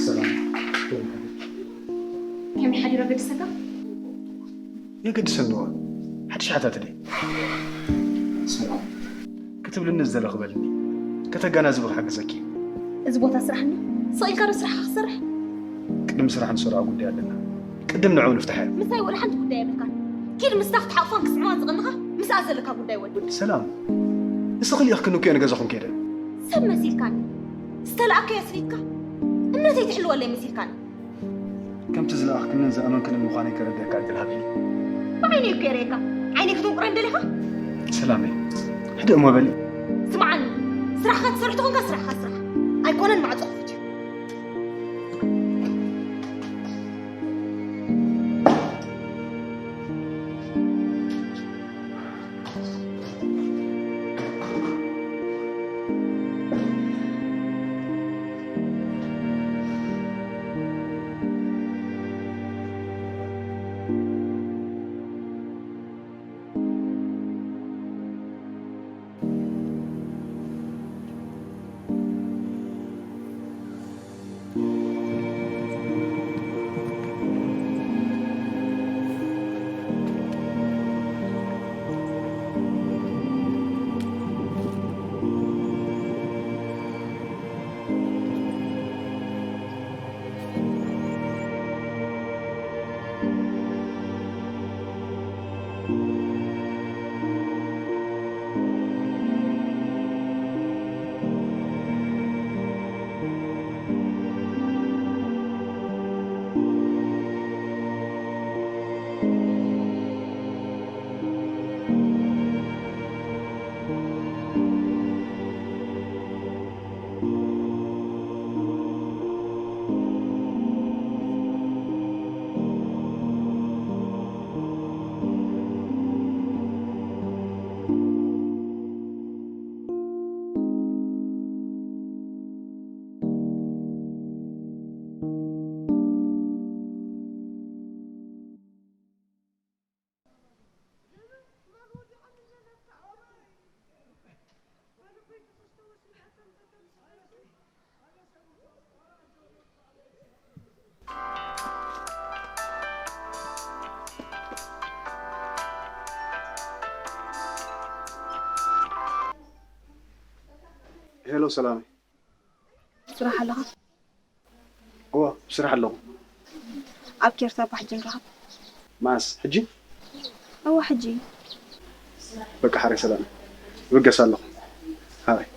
ሰላም። ከመይ ሓዲሩ ኣገድሰካ? የገድሰኒ እዋ። ሓድሽ ሓታት ድየ? ሰላም። ክትብልኒ ዝደለኺ በልኒ። ከተጋናዝቢ ክሕግዘኪ። እዚ ቦታ ስራሕ እንድዩ። ስቕ ኢልካ ዶ ስራሕካ ክትሰርሕ? ቅድሚ ስራሕ ንሰርዖ ጉዳይ ኣለና። ቅድም ንዕኡ ንፍትሓዮ። ምሳይ ወላ ሓንቲ ጉዳይ የብልካን። ኪድ ምስታ ክትሓቑፋን ክትስዕማን ዝቐንኻ ምስኣ ዘለካ ጉዳይ ወዲ። ሰላም። ንስኺ ልኢኽክኒ እኮ እየ ንገዛኹም ከይደ። ሰብ መሲልካኒ። ዝተላእካዮ ኣስኒትካ። እምነተይ ትሕልወለይ መሲልካኒ። ከምቲ ዝለኣኽክንን ዝኣመንክንን ምዃነይ ከረድኣካ ዕድል ሃብኒ። ብዓይነይ እኮ የርእየካ። ዓይነይ ክትውቅረን ደሊኻ? ሰላመይ፣ ሕድእ እሞ በሊ። ስምዓኒ፣ ስራሕካ ትሰርሕ ተኾንካ ስራሕካ ስራሕ። ኣይኮነን ማዕጾ ክፉት እዩ። ሄሎ ሰላመይ። ስራሕ ኣለኻ? እወ፣ ብስራሕ ኣለኹ። ኣብ ኬርታ ኣባ ሕጂ ንራኸብ። መዓስ? ሕጂ? እወ፣ ሕጂ። በቃ ሓራይ ሰላም። ይብገስ ኣለኹ። ሓራይ።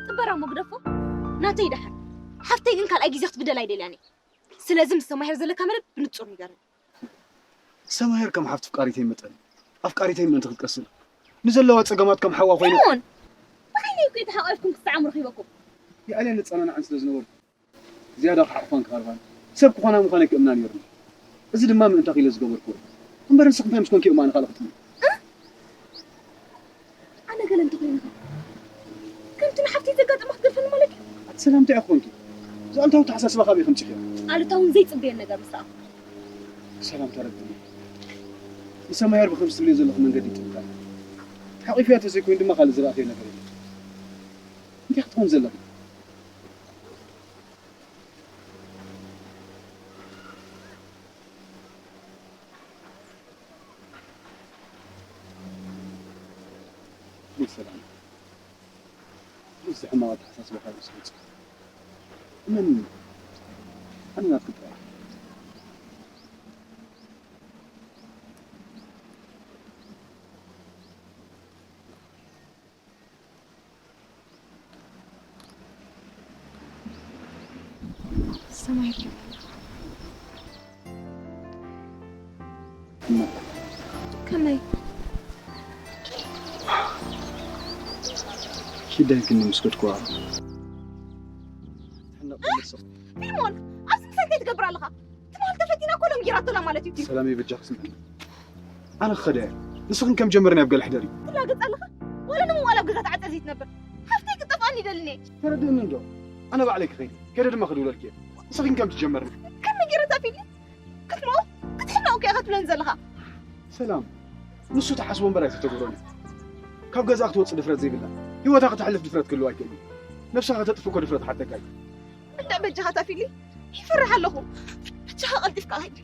ጥበራ እሞ ግደፎ። ናተይ ደሓን። ሓፍተይ ግን ካልኣይ ግዜ ክትብደል ኣይደልያን እየ። ስለዚ ምስ ሰማሄር ዘለካ መደብ ብንጹር ንገረኒ። ሰማሄር ከም ሓፍቲ ፍቃሪተይ መጠን ኣፍቃሪተይ ምእንቲ ክትቀስል ንዘለዋ ጸገማት ከም ሓዋ ኮይኑ። ሲሞን! ብዓይነይ እኮ ተሓቋፊኩም ክትሰዓሙ ረኺበኩም። የዕልየን እጸናንዐን ስለ ዝነበርኩ ዝያዳ ክሓቑፋን ክቐርባን ሰብ ክኾና ምዃነይ ክእምና ነይሩኒ። እዚ ድማ ምእንታኺ ኢለ ዝገበርክዎ እዩ። እምበር ንስኺ እንታይ ምስ ኮንኪ እሞ ኣነ ካልእ ክጥምት? ኣነ ገለ እንተኾይነ ኸ? ከምቲ ንሓፍተይ ዘጋጠማ ክትገድፈኒ ማለት እዩ? ኣቲ ሰላም እንታይ ኢኺ ኮንኪ? እዚ ኣሉታዊ ኣተሓሳስባ ካበይ ከምፂእኽዮ? ኣሉታውን ዘይፅበዮን ነገር ምስ ረኣኹ። ሰላም ተረድእኒ። ንሰማሄር ብኸምዚ ትብልዮ ዘለኺ መንገዲ ይጥምታ። ሓቒፈያ ተዘይኮይኑ ድማ ካልእ ዝረኣኽዮ ነገር የለን። እንታይ ክትኾን ዘለኺ? ብሰላም። እዚ ሕማቕ ኣተሓሳስባኻ እዩ ዝወጽእ። እመንኒ፣ ኣነ ናትኪ ጥራይ። ሰማይ ይርገም። እሞ ከመይ? ኪዳንክኒ ምስ ከድኩዋ ትሕነቕ ትመልሶ። ፊልሞን፣ ኣብዚ ምሳይ እንታይ ትገብር ኣለኻ? ትማል ተፈቲና እኮ ሎም ጌራቶላ ማለት እዩ። ሰላመይ በጃኺ ስምዕኒ። ኣነ ክኸደ እየ። ንስኽን ከም ጀመርና ኣብ ገለ ሕደሪ። ትላገጽ ኣለኻ? ወላ ንምዋላ ገዛ ተዓጸ ዘይትነብር። ሃፍተይ ክጠፍኣኒ ይደልኒ። ተረድእኒ እንዶ? ኣነ ባዕለይ ክኸይድ፣ ከደ ድማ ክድውለልኪ እየ። ንስኺ ግን ከም ትጀመርኒ። ከመይ ገይረ ታፊሊ? ክትሞ ክትሕናው ከ ክትብለኒ ዘለኻ? ሰላም፣ ንሱ ተሓስቦ እምበር ኣይተተግብሮን እዩ። ካብ ገዛ ክትወጽእ ድፍረት ዘይብላ፣ ህይወታ ክተሕልፍ ድፍረት ክህልዋ ኣይክእልን። ነብሳ ከተጥፍ እኮ ድፍረት ሓተካ እዩ። እንዳ በጃኻ ታፊሊ፣ ይፈርሕ ኣለኹ። በጃኻ ቀልጢፍካ ሂድ።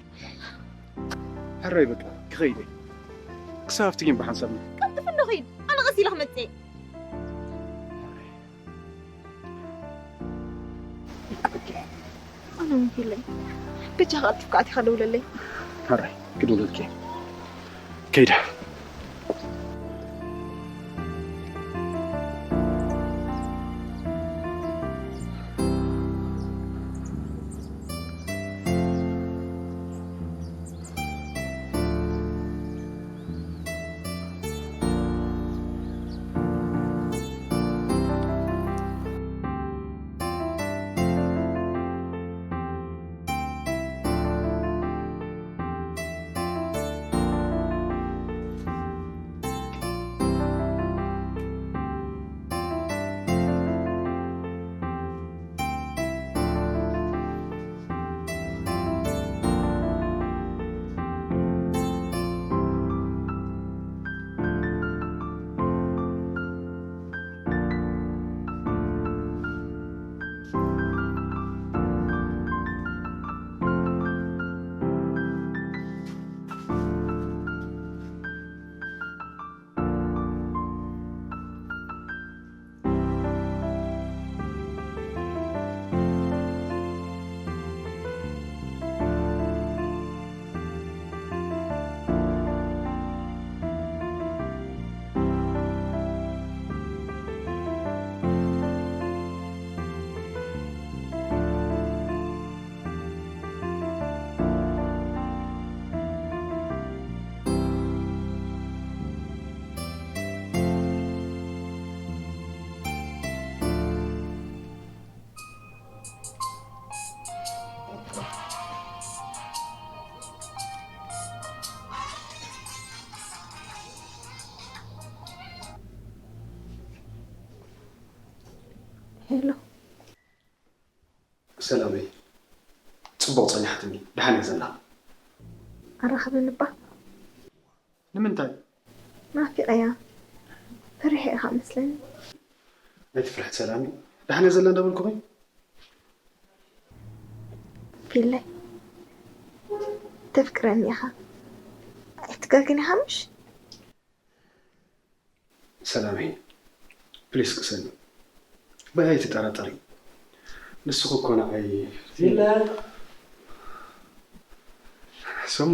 ሕራይ በቃ፣ ክኸይድ እየ። ክሳብ ኣብቲ ጌም ብሓንሳብ ንርኢ። ቀልጥፍ እንዶ ኺድ፣ ኣነ ቀስ ኢለ ክመጽእ እየ። ኣነ ምን ፊለይ፣ በጃኻ ቀልጢፍካ ኣቲኻ ደውለለይ። ሕራይ፣ ክደውለልኪ እየ። ከይደ። ሄሎ። ሰላመይ፣ ጽቡቕ ጸኒሓትኒ። ደሓን እየ ዘላ። ኣራኽበኒ እባ። ንምንታይ? ናፊቐያ። ፈሪሐ ኢኻ መስለኒ። ኣይትፍርሒ ሰላመይ። ደሓን እየ ዘላ እንዳበልኩኺ። ፊለይ፣ ተፍቅረኒ ኢኻ። ኣይትጋግን ኢኻ ምሽ? ሰላመይ፣ ፕሊስ ቅሰኒ። በይ ኣይትጠራጠሪ። ንስኺ እኮ ንዓይ ፊለ። ሰሙ።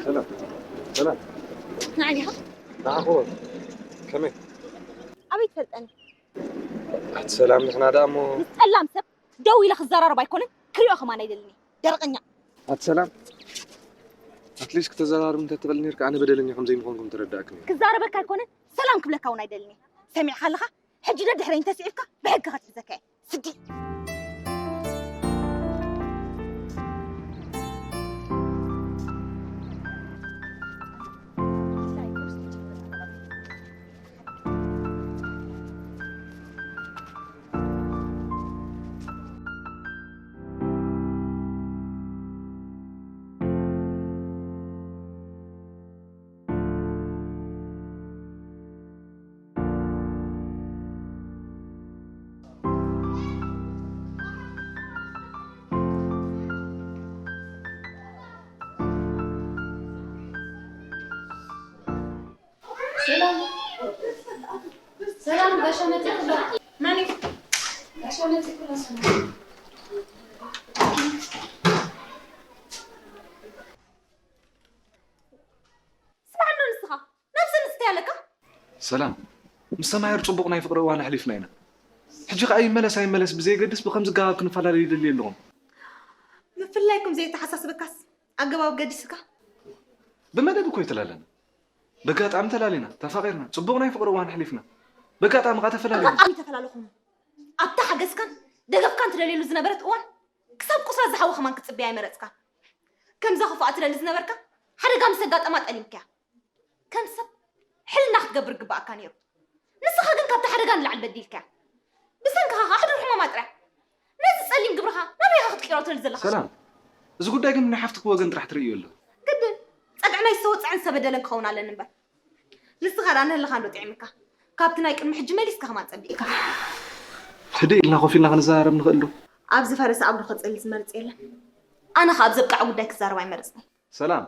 ሰላም። ሰላም። ንዓኻ? ንዓኹ። ከመይ? ኣበይ ትፈልጠኒ? ኣቲ ሰላም፣ ንሕና ደኣ እሞ ምስ ጸላም ሰብ ደው ኢለ ክዘራረብ ኣይኮነን፣ ክሪኦ ከማን ኣይደልን እየ። ደረቐኛ። ኣቲ ሰላም፣ ኣትሊስት ክተዘራርብ እንተትኽእል ነርካ፣ ኣነ በደለኛ ከም ዘይምኾንኩም ተረዳእክኒ። ክዛረበካ ኣይኮነን፣ ሰላም ክብለካ እውን ኣይደልን እየ። ሰሚዕካ ኣለኻ? ሕጂ ደድሕረይ እንተስዒብካ ብሕጊ ከትሕዘካ እየ። ስዲ። ሰላም ጋሻ መጺእኩ ኣሎ። መን እዩ? ጋሻ መጺእኩ ኣሎ ሰላም። ስማዕ ኣሎ ንስኻ። ነብሲ ንስቲ ኣለካ። ሰላም፣ ምስ ሰማሄር ጽቡቕ ናይ ፍቕሪ እዋን ኣሕሊፍና ኢና። ሕጂ ከኣ ይመለስ ኣይመለስ ብዘየገድስ ብኸም ዝጋባብ ክንፈላለ ይደሊ ኣለኹም። ምፍላይኩም ዘይተሓሳስበካስ ኣገባብ ገዲስካ? ብመደብ እኮ ይተላለና። በጋጣሚ ተላሊና፣ ተፋቒርና፣ ጽቡቕ ናይ ፍቕሪ እዋን ኣሕሊፍና። በጋጣሚ ከኣ ተፈላለና። ኣጋጣሚ ተፈላለኹም። ኣብታ ሓገዝካን ደገፍካን ትደልየሉ ዝነበረት እዋን፣ ክሳብ ቁስላ ዝሓወ ከማን ክትጽበያ ኣይመረጽካን። ከምዛ ክፉኣ ትደሊ ዝነበርካ፣ ሓደጋ ምስ ኣጋጠማ ጠሊምካያ። ከም ሰብ ሕልና ክትገብር ግባኣካ ነይሩ። ንስኻ ግን ካብቲ ሓደጋ ንላዕሊ በዲልካያ። ብሰንክኻ ኸኣ ሕዱር ሕማማ ጥራይ። ነዚ ጸሊም ግብርኻ ናበይ ኢኻ ክትቅይሮ ትብል ዘለኻ? ሰላም፣ እዚ ጉዳይ ግን ናይ ሓፍትኪ ወገን ጥራሕ ትርእዮ ኣሎ። ግድን ጸግዒ ናይ ዝተወጽዐን ዝተበደለን ክኸውን ኣለኒ እምበር። ንስኻ ደኣ ንህልኻ እንዶ ጥዒምካ? ካብቲ ናይ ቅድሚ ሕጂ መሊስካ ከማን ጸቢቕካ። ህድእ ኢልና ኮፍ ኢልና ክንዘራረብ ንኽእል ዶ? ኣብ ዝፈረሰ ኣብ ዶ ከጽልል ዝመርጽ የለን። ኣነ ኸኣ ኣብ ዘብቅዐ ጉዳይ ክዛረብ ኣይመረጽን። ሰላም፣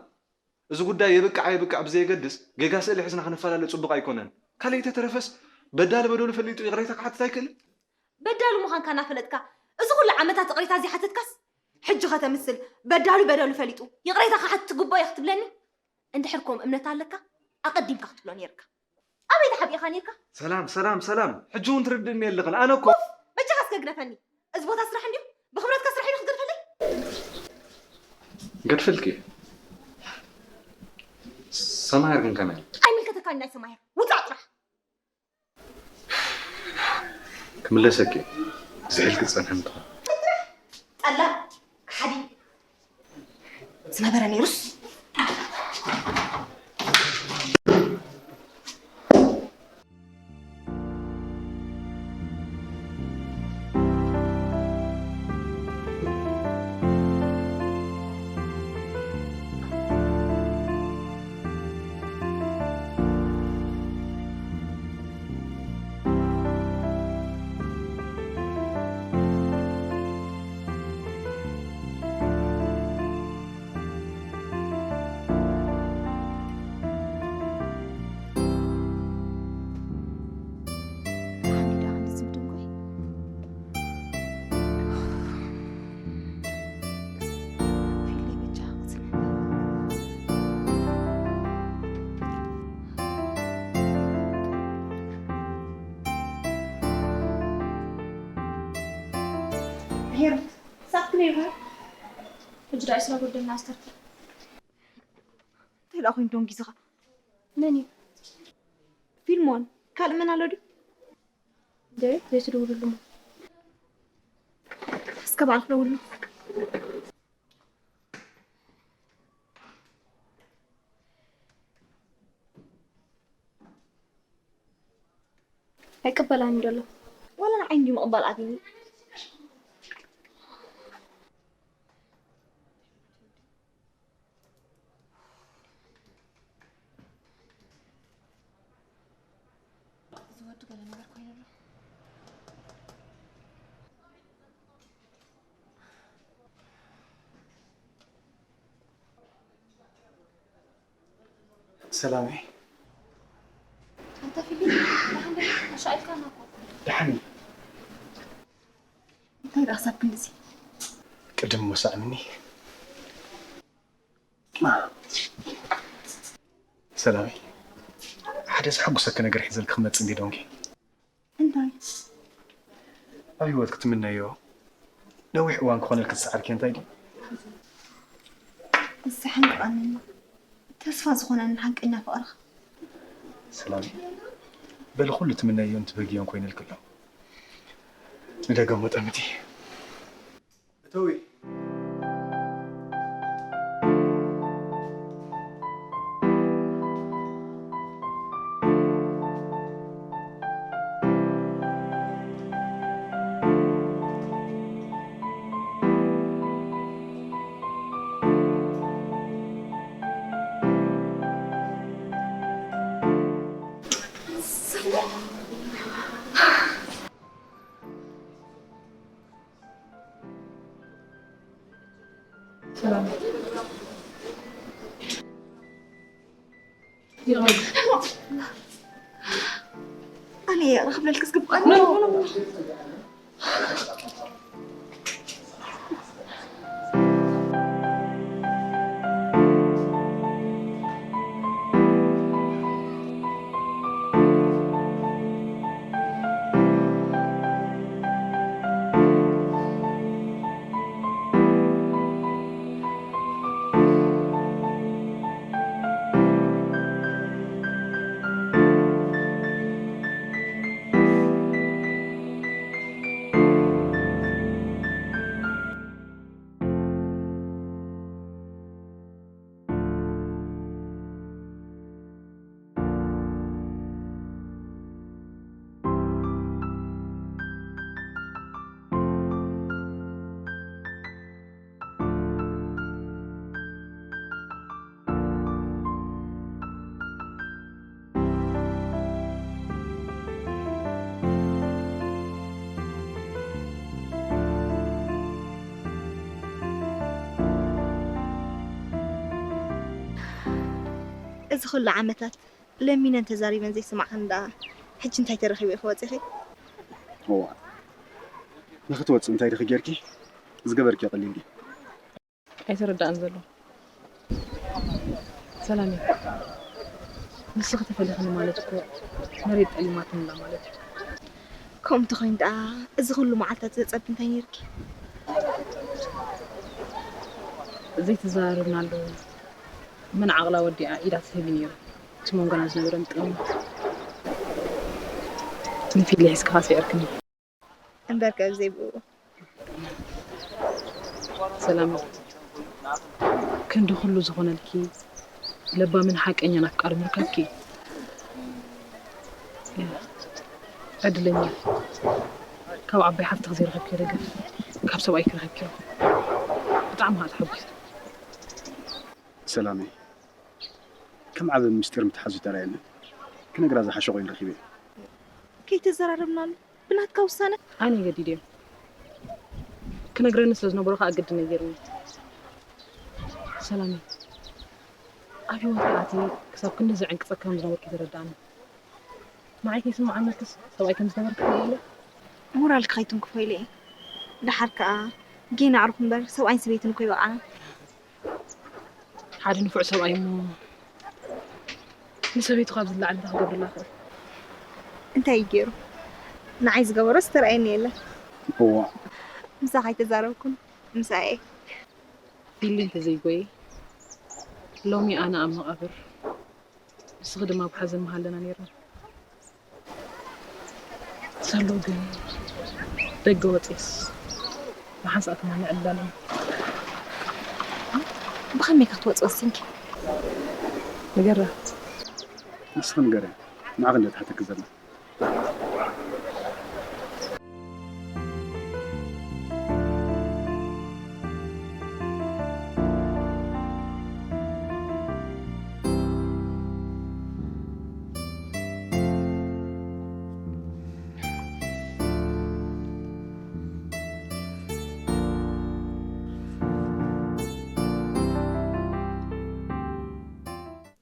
እዚ ጉዳይ የብቅዕ ኣይብቅዕ ብዘየገድስ፣ ጌጋ ስእሊ ሒዝና ክንፈላለ ጽቡቕ ኣይኮነን። ካልእ ተተረፈስ፣ በዳሊ በደሉ ፈሊጡ ይቕሬታ ክሓትት ኣይክእልን? በዳሉ ምዃንካ እናፈለጥካ፣ እዚ ኩሉ ዓመታት ይቕሬታ ዘይሓተትካስ፣ ሕጂ ከተምስል፣ በዳሉ በደሉ ፈሊጡ ይቕሬታ ክሓትት ግቡእ እዩ ክትብለኒ? እንድሕር ከምኡ እምነት ኣለካ፣ ኣቐዲምካ ክትብሎ ነይርካ። ኣበይ ተሓቢእካ ነይርካ? ሰላም፣ ሰላም፣ ሰላም። ሕጂ እውን ትርድእኒ የለኽን። ኣነ እኮ ኡፍ! በጃኻ እስከ ግደፈኒ። እዚ ቦታ ስራሕ እንድዩ? ብኽብረትካ ስራሕ ኢሉ ክትገድፈለይ? ገድፈልኪ። ሰማሄር ግን ከመይ? ኣይምልከተካን ናይ ሰማሄር። ውጻእ ጥራሕ። ክምለሰኪ። ዝሒልኪ ዝጸንሐ ምትኾን። ጠላም፣ ከሓዲ። ዝነበረ ነይሩስ። ሄሮት፣ ሳትክ ነይርካ? ሕጂ ደኣ ስራ ጎደልና ኣስተርክ። እንታይ ደኣ ኮይኑ ደንጊዝኻ? መን እዩ? ፊልሞን፣ ካልእ መን ኣሎ ድዩ? እንዴ፣ ዘይትደውልሉ እሞ። እስከ በዓልክ ደውልሉ። ኣይቅበላን እዩ ዘሎ። ዋላ ንዓይ እንድዩ ምቕባል ኣብዩኒ። እዚ ወዲ ገለ ነገር ኮይኑ ኣሎ። ሰላመይ። ኣንታ ፊሊ፣ ደሓን ዲኻ? ኣሻቒልካና እኮ። ደሓን እየ። እንታይ ደኣ ክሳብ ክንድዚ? ቅድም እሞ ሳዕምኒ። ሰላመይ፣ ሓደ ዘሐጉሰኪ ነገር ሒዘልኪ ክመጽእ እንዲ ዶንኪ። እንታይ? ኣብ ህይወት ክትምነዮ ነዊሕ እዋን ክኾነልኪ ዝሰዓርኪ እንታይ ድዩ? ዝሰሓንክቐንን ተስፋ ዝኾነንን ሓቀኛ ፍቕርኻ። ሰላም፣ በሊ ኩሉ ትምነዮን ትበግዮን ኮይነልኪ ኣሎ። ንደገ እሞ ጠምቲ። እተዊ። ሰላም። እየ ክብለልክ ዝግባእ። እዚ ኩሉ ዓመታት ለሚነን ተዛሪበን ዘይሰማዕክን ደኣ፣ ሕጂ እንታይ ተረኺቡ ኢኺ ወጺኺ? እዋ፣ ንኽትወጽእ እንታይ ዲኺ ጌርኪ? ዝገበርክዮ ቀሊል ድዩ? ኣይተረዳእን ዘሎ። ሰላም እዩ። ንስኺ ተፈሊኽኒ ማለት እኮ መሬት ጠሊማትንላ ማለት እዩ። ከምኡ እንተኾይኑ ደኣ፣ እዚ ኩሉ መዓልታት ዘጸብ እንታይ ነይርኪ? ዘይተዘራረብናሉ ምን ዓቕላ ወዲኣ ኢዳ ትህቢ ነይሩ። እቲ መንጎና ዝነበረ ምጥልማት ንፊሊ ሒዝካ ስዒርክኒ። እምበር ከ ብዘይ ብኡ። ሰላም፣ ክንዲ ኩሉ ዝኾነልኪ ለባምን ሓቀኛን ኣፍቃሪ ምርካብኪ ዕድለኛ። ካብ ዓባይ ሓፍትኺ ዘይረኸብክዮ ደገፍ ካብ ሰብኣይኪ ረኺብክዮ። ብጣዕሚ ከዓ ተሓጒሰ። ሰላመይ፣ ከም ዓቢ ምስጢር ምትሓዙ ይተራየኒ። ክነግራ ዝሓሸ ኮይኑ ረኺበዮ። ከይተዘራረብናሉ ብናትካ ውሳነ? ኣነ ገዲደዮ። ክነግረኒ ስለ ዝነበሮ ከዓ ግድን ነጊሩኒ። ሰላመይ፣ ኣብ ህይወት ኣትየ ክሳብ ክንድዚ ዕንቅጸት ከም ዝነበርኩ ተረዳእኒ። ንዓይ ከይስምዓኒ ከስ ሰብኣይ ከም ዝነበርኪ ትፈልጢ ዶ? ሞራልኪ ከይትንክፎ ኢለ እየ። ደሓር ከኣ ጌና ኣዕሩኽ እምበር ሰብኣይን ሰበይትን እኮ ይበቕዓና። ሓደ ንፉዕ ሰብኣይ እሞ ንሰበይቱ ካብ ዝለዓል እንታይ ክገብረላ ይኽእል? እንታይ እዩ ገይሩ? ንዓይ ዝገበሮስ ተራእየኒ የለን። እዋ። ምሳኻ ኣይተዛረብኩን፣ ምሳኤ። ቢሊ እንተዘይጎየ፣ ሎሚ ኣነ ኣብ መቓብር፣ ንስኺ ድማ ኣብ ሓዘን ምሃለና ነይርና። ዘሎ ግን ደገ ወፂስ፣ ብሓንሳእ ትማሊ ዕላል እዩ። ብኸመይ ክትወፂ ወሲንኪ? ንገራ። ንስኺ ንገርያ፣ ንዓኺ እንደ ትሓተኪ ዘላ።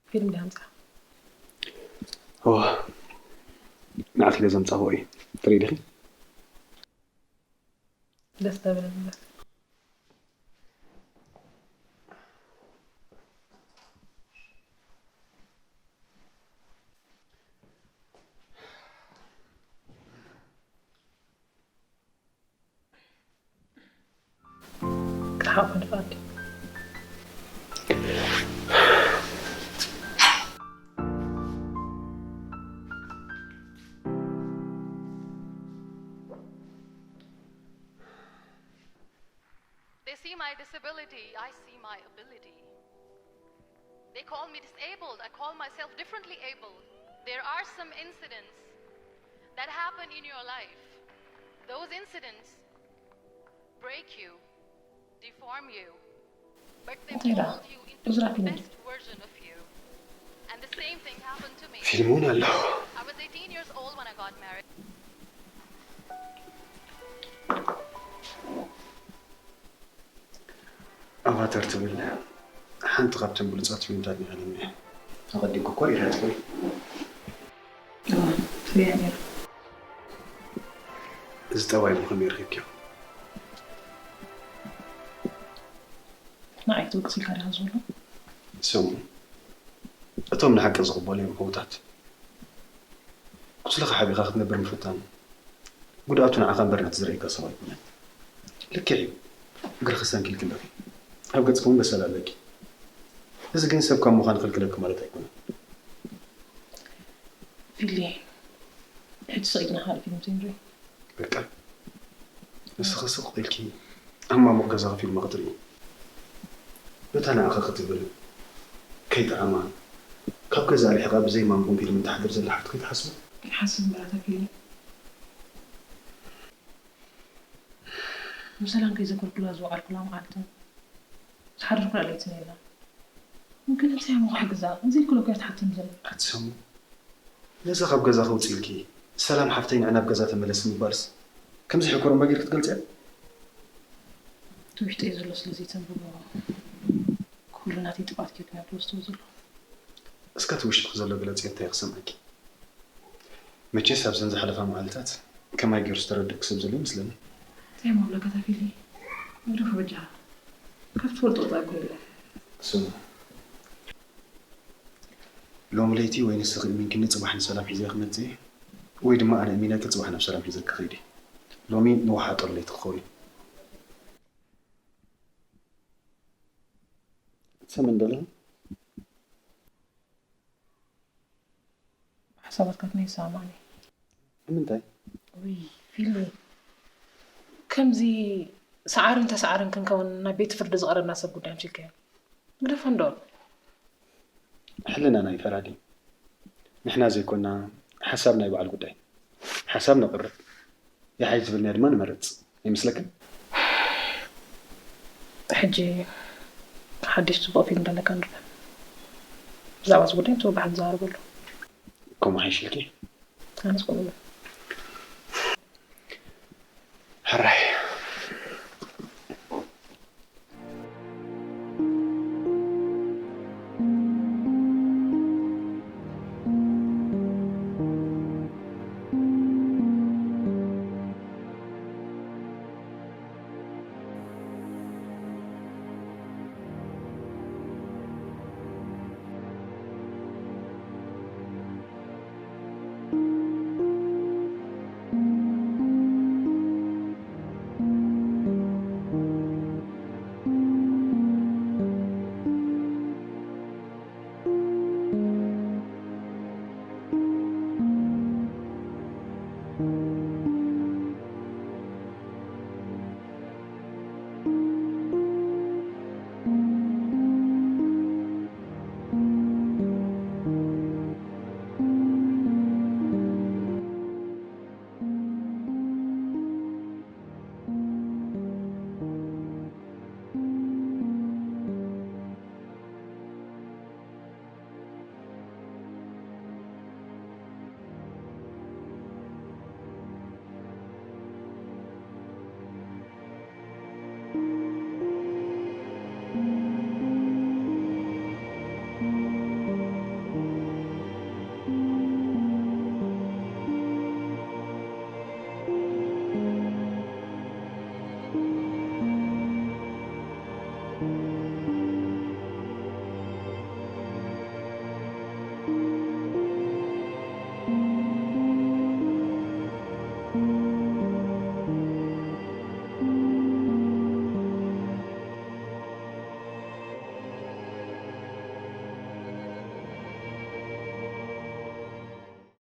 ፊልም ዲኻ ኣምጺኻ? እወ፣ ንዓኺ ኢለ ዘምጻኽዎ እዩ። ትርኢ ዲኺ? ደስ ዶ ኣይበለኒ? ክሓቕ ንፍቓድ። They see my disability, I see my ability. They call me disabled, I call myself differently abled. There are some incidents that happen in your life. Those incidents break you, deform you, but they mold you into the best version of you. And the same thing happened to me. ፊልም እውን ኣሎ። I was eighteen years old when I got married. ኣቫተር ትብል ሓንቲ ካብተን ብሉጻት ፊልምታት ናይ ዓለምና እያ። ኣቐዲምኪ እኮ ርኢኽያ ትኾኒ። እዋ፣ ርእያ ነይረ። እዚ ጠባይ ብኸመይ ረኺብክዮ? ንዓይ ክትወቅስ ኢልካ ዲኻ ዘሎ? ስሙ፣ እቶም ንሓቂ ዝቕበሉ እዮም ዕዉታት። ቁስልኻ ሓቢኻ ክትነብር ምፍታን ጉድኣቱ ንዓኻ እምበር ነቲ ዝርእየካ ሰብ ኣይኮነን። ልክዕ እዩ፣ እግርኺ ሰንኪልኪ ኣለኺ፣ ኣብ ገጽኪ እውን በሰል ኣለኪ። እዚ ግን ሰብ ካብ ምዃን ይኽልክለኪ ማለት ኣይኮነን። ፊሊ፣ ሕጂ ስቕ ኢልና ካልእ ፊልም ዘይንርኢ? በቃ ንስኺ ስቕ ኢልኪ ኣብ ማሙቕ ገዛኺ ፊልም ክትርኢ፣ በታ ንዓኺ ክትብል ከይጠዓማ ካብ ገዛ ኣልሒቓ ብዘይ ማንኩም ፊልም ትሓድር ዘላ ሓፍትኺ ትሓስቡ? ይሓስብ እምበር ኣታ ፊሊ፣ ብሰላም ከይዘከርኩላ ዝወዓልኩላ መዓልትን ዝሓደርኩላ ለይትን የላ። ግን እንታይ እሞ ክሕግዛ ዘይክሎ እኮ እያ ትሓተኒ ዘላ። ኣትሰሙ ነዚ ካብ ገዛ ከውፅኢልኪ ሰላም ሓፍተይ ንዕና ኣብ ገዛ ተመለሲ ምባልስ ከምዚ ሕኮር እምባ ጌርኪ ትገልፅያ? እቲ ውሽጠይ ዘሎ ስለ ዘይተንብቦ ኩሉ ናተይ ጥፍኣት ጌርኩ እያ ዝወስዶ ዘሎ። እስከ እቲ ውሽጥኺ ዘሎ ግለፂ እንታይ ክሰምዐኪ? መቼስ ኣብዘን ዝሓለፋ መዓልታት ከማይ ገይሩ ዝተረድእኪ ሰብ ዘሎ ይመስለኒ። እንታይ እሞ ብለካ ታፊሊ ግደፎ በጃኻ ካብ ትፈልጦ ወፃኢ እኮ የለን። ስሙ ሎሚ ለይቲ ወይ ንስኺ እሚንክኒ ፅባሕ ንሰላም ሒዘ ክመፅእ ወይ ድማ ኣነ እሚነኪ ፅባሕ ናብ ሰላም ሒዘ ክኸይድ እየ። ሎሚ ንወሓጦ ለይቲ ክኸውን እዩ። ትሰምዕኒ ዶ ኣለኺ? ሓሳባትካ ግን ኣይሰማማዕን እየ። ንምንታይ? ውይ ፊሊ፣ ከምዚ ሰዓርን ተሰዓርን ክንከውን ናብ ቤት ፍርዲ ዝቐረብና ሰብ ጉዳይ ኣምሲልካዮ። ግደፎ እንዶ። ሕልናና እዩ ፈራዲ። ንሕና ዘይኮና ሓሳብ ናይ በዓል ጉዳይ ሓሳብ ነቕርብ። ይሓይሽ ዝብልናዮ ድማ ንመርጽ። ኣይመስለክን? ሕጂ ሓድሽ ጽቡቕ ፊልም ዘለካ ንርበ። ብዛዕባ እዚ ጉዳይ ንጽቡቕ ንዘራረበሉ። ከምኡ ሓይሽልኪ? ኣነስ ከምኡ ኢለ። ሕራይ